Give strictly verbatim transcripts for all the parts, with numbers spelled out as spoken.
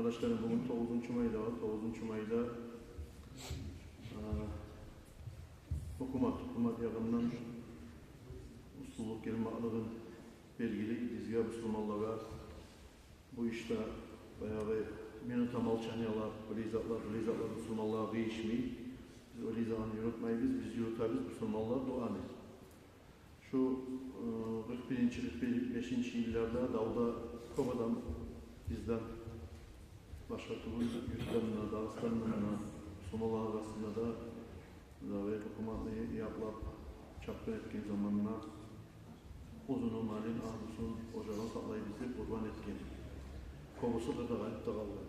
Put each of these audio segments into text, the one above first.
Къардашларым, бугюн тогъузунчу майда, тогъузунчу майда, а, гьукумат, гьукумат ягъындан уьстюнлюк гелмеклигин белгили. Бизге, бусурманлагъа, бу ишде баягъы минута молчаниялар, булай затлар, булай затлар бусурманлагъа къыйышмай. Биз олай затны юрютмейбиз, биз юрютебиз, бусурманлар, дуаны. Шу, э, къыркъ биринчи, къыркъ бешинчи йылларда давда кёп адам бизден, башгъа тюгюл, юртлардан да, Дагъыстандан да, бусурманлар арасында да, дагъы гьукуматны якълап, чапгъын этген заманда оьзюню малын, агьлюсюн, ожагъын сакълайбыз деп къурбан этген. Кёбюсю къырда къалып да къалгъан.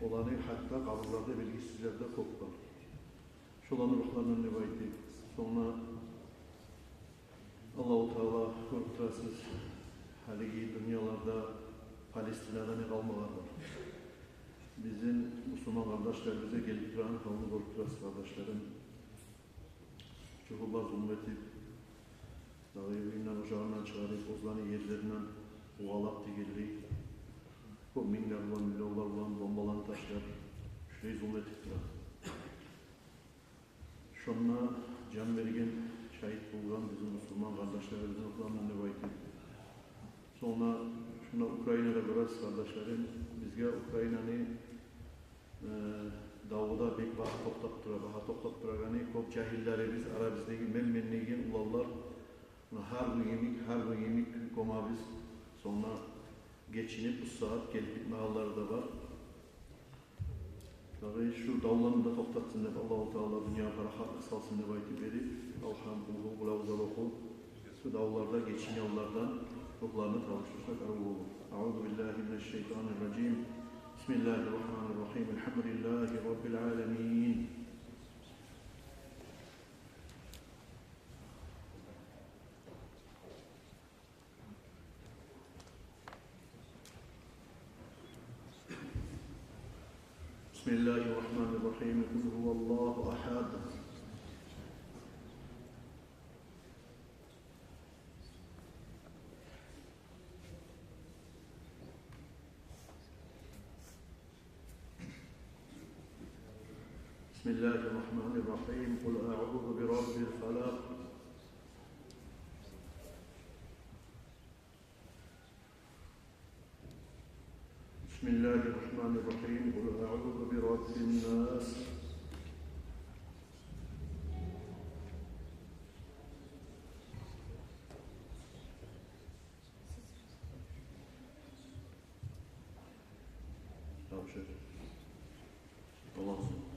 Оланы гьатта къабурларда белгисизлер де кёп бар. Шоланы ругьларындан деп айтып, сонг да Аллагьу Таала, гёрюп турасыз, гьалиги дюньяларда Палестинада не къалмагъан бар. Бизин бусурман къардашларыбызгъа гелип турагъан гьалны гёрюп турасыз, къардашларым. Чугьурлар зулму этип, дагъы уьюнден, ожагъындан чыгъарып, оьзлени ерлеринден къувалап дегенлей, кёп минглер булан, миллионлар булан бомбаланы ташлап, шулай зулму этип тура. Шонда жан берген, шагьит болгъан бизин бусурман къардашларыбызны ругьларындан деп айтып. Сонг да шунда Украинада гёресиз, къардашларым, бизге Украинаны, э, даву да бек багьа токътап тура, багьа токътап турагъаны, кёп жагьиллерибиз, арабыздагъы мен-мен деген уланлар, муна, гьар гюн йимик, гьар гюн йимик гёмебиз, сонг да гечинип, бу сагьат гелип битмегенлери де бар. Дагъы шу давланы да токътатсын деп, Аллагьу Таала дюньягъа парахатлыкъ салсын деп айтып берип, Алгьам, Къулгьу, Къулавузлар охуп, шу давларда гечинегенлерден ругьларына тавуш берсек арив болур. أعوذ بالله من الشيطان الرجيم. بسم الله الرحمن الرحيم. الحمد لله رب العالمين. بسم الله الرحمن الرحيم. قل هو الله أحد. بسم الله الرحمن الرحيم. قل أعوذ برب الفلق. بسم الله الرحمن الرحيم. قل أعوذ برب الناس. Абшир. Аллагь